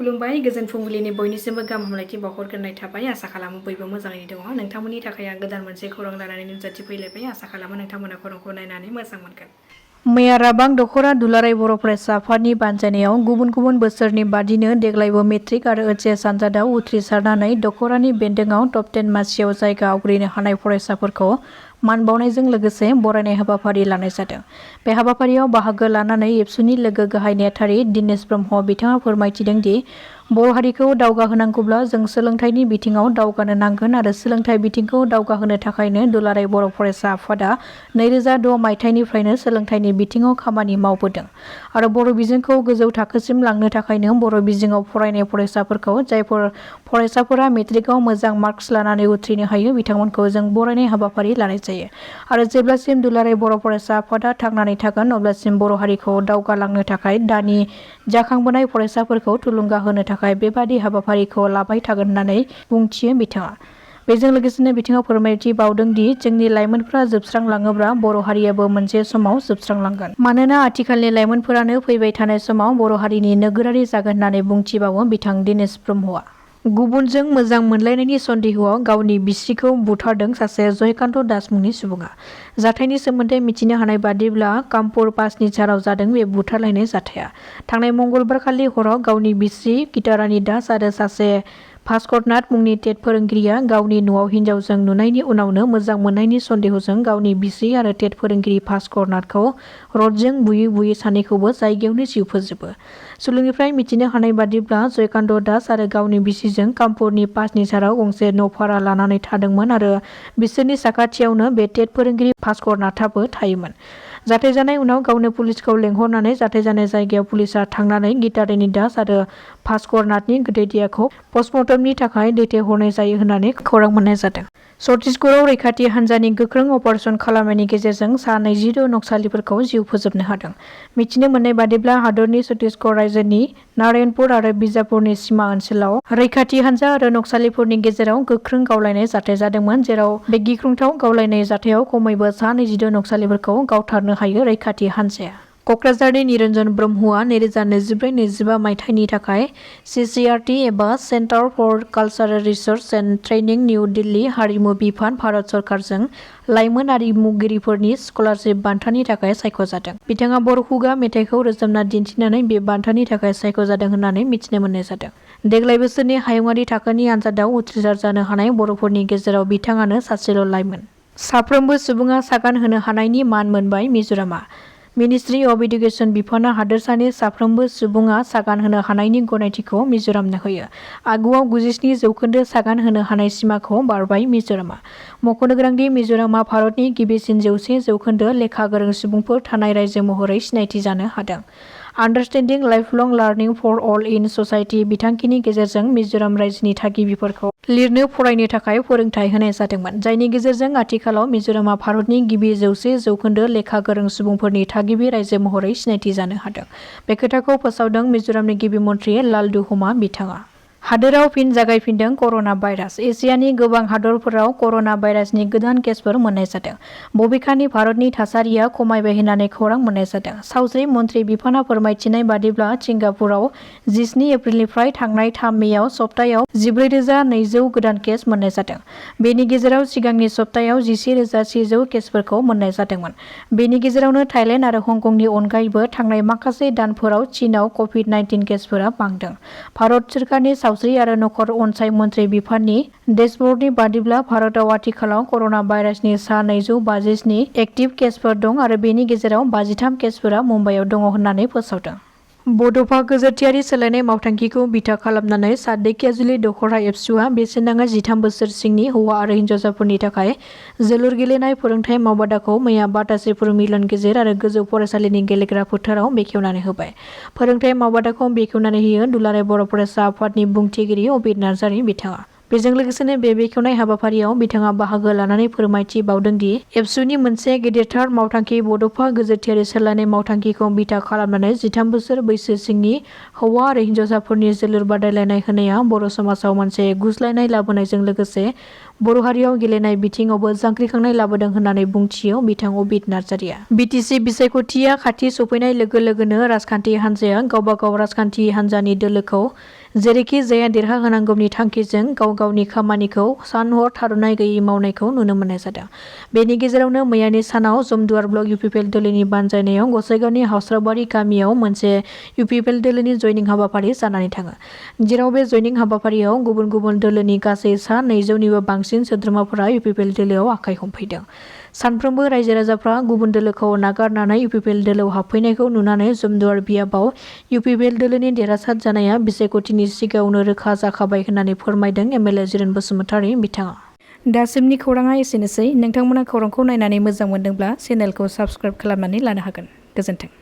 खुलुमबाय गोजोन फुंबिलिनि बयनिसिमबो गाहाम हामलायथि बावहरग्रोनाय थाबाय। आसा खालामो बयबो मोजाङै दङ। नोंथांमोननि थाखाय आं गोदान मोनसे खौरां लानानै नुजाथिफैलायबाय। आसा खालामो नोंथांमोना खौरांखौ नायनानै मोजां मोनगोन। मैया राबां दख'रा दुलाराय बर' फरायसा आफादनि बानजायनायाव गुबुन गुबुन बोसोरनि बादिनो देग्लायबो मेट्रिक आरो ओइचएस आनजादाव उथ्रिसारनानै दख'रानि बेन्दोंआव टप 10 मासियाव जायगा आवग्रिनो हानाय फरायसाफोरखौ मान बावनायजों लोगोसे बरायनाय हाबाफारि लानाय जादों। बे हाबाफारियाव बाहागो लानानै एबसुनि लोगो गाहाय नेहाथारि दिनेश ब्रह्म बिथाङा फोरमायथिदों दि बर' हारिखौ दावगाहोनांगौब्ला जों सोलोंथाइनि बिथिङाव दावगानो नांगोन आरो सोलोंथाइ बिथिंखौ दावगाहोनो थाखायनो दुलाराय बर' फरायसा आफादा 2006 मायथाइनिफ्रायनो सोलोंथाइनि बिथिङाव खामानि मावबोदों आरो बर' बिजोंखौ गोजौ थाखोसिम लांनो थाखायनो बर' बिजोङाव फरायनाय फरायसाफोरखौ जायफोर फरायसाफोरा मेट्रिकआव मोजां मार्कस लानानै उथ्रिनो हायो बिथांमोनखौ जों बरायनाय हाबाफारि लानाय जायो आरो जेब्लासिम दुलाराय बर' फरायसा आफादा थांनानै थागोन अब्लासिम बर' हारिखौ दावगालांनो थाखाय दानि जाखांबोनाय फरायसाफोरखौ थुलुंगा होनो थाखाय बेबादि हाबाफारिखौ लाबाय थागोन होननानै बुंथियो बिथाङा। बेजों लोगोसेनो बिथाङा फोरमायथि बावदों दि जोंनि लाइमोनफोरा जोबस्रांलाङोब्ला बर' हारियाबो मोनसे समाव जोबस्रांलांगोन। मानोना आथिखालनि लाइमोनफोरानो फैबाय थानाय समाव बर' हारिनि नोगोरारि जागोन होननानै बुंथिबावो बिथां दिनेश ब्रह्मआ। गुबुनजों मोजां मोनलायनायनि सन्देहआव गावनि बिसिखौ बुथारदों सासे जयकान्त दास मुंनि सुबुङा। जाथायनि सोमोन्दै मिथिनो हानाय बादिब्ला कामपुर पासनिसाराव जादों बे बुथारलायनाय जाथाया। थांनाय मंगलबारखालि हराव गावनि बिसि गितारानी दास आरो सासे भास्करनाथ मुंनि टेट फोरोंगिरिया गावनि न'आव हिनजावजों नुनायनि उनावनो मोजां मोननायनि सन्देहजों गावनि बिसि आरो टेट फोरोंगिरि भास्करनाथखौ रडजों बुयै बुयै सानैखौबो जायगायावनो जिउ फोजोबो। सुलुंनिफ्राय मिथिनो हानाय बादिब्ला जयकान्त दास आरो गावनि बिसिजों कामपुरनि पासनिसाराव गंसे न' भारा लानानै थादोंमोन आरो बिसोरनि साखाथियावनो बे टेट फोरोंगिरि भास्करनाथाबो थायोमोन। जाथाय जानाय उनाव गावनो पुलिसखौ लेंहरनानै जाथाय जानाय जायगायाव पुलिसा थांनानै गितारानी दास आरो भास्करनाथनि गोथै देहाखौ पस्टमर्टमनि थाखाय दैथायहरनाय जायो होननानै खौरां मोननाय जादों। छत्तीसगढ़आव रैखाथि हान्जानि गोख्रों अपारेसन खालामनायनि गेजेरजों सा 26 नक्सालिफोरखौ जिउ फोजोबनो हादों। मिथिनो मोननाय बादिब्ला हादरनि छत्तीसगढ़ रायजोनि नारायणपुर आरो बिजापुरनि सिमा ओनसोलाव रैखाथि हान्जा आरो नक्सालिफोरनि गेजेराव गोख्रों गावलायनाय जाथाय जादोंमोन जेराव बे गिख्रंथाव गावलायनाय जाथायाव खमैबो सा 26 नक्सालिफोरखौ गावथारनो हायो रैखाथि हान्जाया। क'क्राझारनि निरन्जन ब्रह्मआ 2024-25 मायथाइनि थाखाय CCRT एबा centre for cultural research and training New Delhi हारिमु बिफान भारत सरकारजों लाइमोन आरिमुगिरिफोरनि स्कलारशिप बान्थानि थाखाय सायख'जादों। बिथाङा बर' खुगा मेथाइखौ रोजाबना दिन्थिनानै बे बान्थानि थाखाय सायख'जादों होननानै मिथिनो मोननाय जादों। देग्लाय बोसोरनि हायुङारि थाखोनि आनजादाव उथ्रिसार जानो हानाय बर'फोरनि गेजेराव बिथाङानो सासेल' लाइमोन। साफ्रोमबो सुबुङा सागान होनो हानायनि मान मोनबाय मिज'रामआ। मिनिस्ट्रि अफ इडुकेसन बिफाना हादोरसानि साफ्रोमबो सुबुङा सागान होनो हानायनि गनायथिखौ मिज'रामनो होयो। आगुआव 97% सागान होनो हानाय सिमाखौ बारबाय मिज'रामआ। मख'नो गोनांदि मिज'रामआ भारतनि गिबिसिन 100% लेखा गोरों सुबुंफोर थानाय रायजो महरै सिनायथि जानो हादों। आन्डारस्टेन्डिं लाइफलं लार्निं फर अल इन ससाइटि बिथांखिनि गेजेरजों मिज'राम रायजोनि थागिबिफोरखौ लिरनो फरायनो थाखाय फोरोंथाय होनाय जादोंमोन जायनि गेजेरजों आथिखालाव मिज'रामआ भारतनि गिबि 100% लेखा गोरों सुबुंफोरनि थागिबि रायजो महरै सिनायथि जानो हादों। बे खोथाखौ फोसावदों मिज'रामनि गिबि मन्थ्रि लालदुहमा बिथाङा। हादोराव फिन जागायफिनदों कर'ना भाइरास। एसियानि गोबां हादरफोराव कर'ना भाइरासनि गोदान केसफोर मोननाय जादों। बबेखानि भारतनि थासारिया खमायबाय होननानै खौरां मोननाय जादों। सावस्रि मन्थ्रि बिफाना फोरमायथिनाय बादिब्ला सिंगापुराव 17 एप्रिलनिफ्राय थांनाय 3 मेआव सप्तायाव 14,200 गोदान केस मोननाय जादों। बेनि गेजेराव सिगांनि सप्तायाव 11,600 केसफोरखौ मोननाय जादोंमोन। बेनि गेजेरावनो थाइलेन्ड आरो हंकंनि अनगायैबो थांनाय माखासे दानफोराव चीनआव कभिड-19 केसफोरा बांदों। भारत सोरखारनि सावस्रि आरो नखर अनसाय मन्थ्रि बिफाननि डेशबर्डनि बादिब्ला भारतआव आथिखालाव कर'ना भाइरासनि सा 257 एक्टिभ केसफोर दं आरो बेनि गेजेराव 53 केसफोरा मुम्बाइआव दङ होननानै फोसावदों। बड'फा गोजोरथियारि सोलायनाय मावथांखिखौ बिथा खालामनानै सा धेकियाजुलि दख'रा एबसुआ बेसेन नाङा 13 बोसोर सिंनि हौवा आरो हिनजावसाफोरनि थाखाय जोलुर गेलेनाय फोरोंथाय मावबादाखौ मैया बातासिपुर मिलन गेजेर आरो गोजौ फरायसालिनि गेलेग्रा फोथाराव बेखेवनानै होबाय। फोरोंथाय मावबादाखौ बेखेवनानै होयो दुलाराय बर' फरायसा आफादनि बुंथिगिरि अबिर नार्जारी बिथाङा। बेजों लोगोसेनो बे बेखेवनाय हाबाफारियाव बिथाङा बाहागो लानानै फोरमायथि बावदों दि एबसुनि मोनसे गेदेरथार मावथांखि बड'फा गोजोरथियारि सोलायनाय मावथांखिखौ बिथा खालामनानै 13 बोसोर बैसो सिंनि हौवा आरो हिनजावसाफोरनि जोलुर बादायलायनाय होनाया बर' समाजाव मोनसे गुस्लायनाय लाबोनायजों लोगोसे बर' हारियाव गेलेनाय बिथिङावबो जांख्रिखांनाय लाबोदों होननानै बुंथियो बिथां अबिर नार्जारीआ। BTC बिसायख'थिया खाथि सफैनाय लोगो लोगोनो राजखान्थि हान्जाया गावबा गाव राजखान्थि हान्जानि दोलोखौ जेरैखि जाया देरहाहोनांगौनि थांखिजों गाव गावनि खामानिखौ सान हर थाद'नाय गैयै मावनायखौ नुनो मोननाय जादों। बेनि गेजेरावनो मैयानि सानाव जमदुवार ब्लक इउपिपिएल दोलोनि बानजायनायाव गसाइगावनि हास्रावबारि गामियाव मोनसे इउपिपिएल दोलोनि जयनिं हाबाफारि जानानै थाङो। जेराव बे जयनिं हाबाफारियाव गुबुन गुबुन दोलोनि गासै सा 200निबो बांसिन सोद्रोमाफोरा इउपिपिएल दोलोआव आखाइ हमफैदों। सानफ्रोमबो रायजो राजाफ्रा गुबुन दोलोखौ नागारनानै इउपिपिएल दोलोआव हाबफैनायखौ नुनानै जमदुवार बियाबाव इउपिपिएल दोलोनि देरहासार जानाया बिसायख'थिनि सिगाङावनो रोखा जाखाबाय होननानै फोरमायदों एमएलए जिरेन बसुमतारी बिथाङा। दासिमनि खौराङा एसेनोसै। नोंथांमोना खौरांखौ नायनानै मोजां मोनदोंब्ला चेनेलखौ साबस्क्राइब खालामनानै लानो हागोन। गोजोन्थों।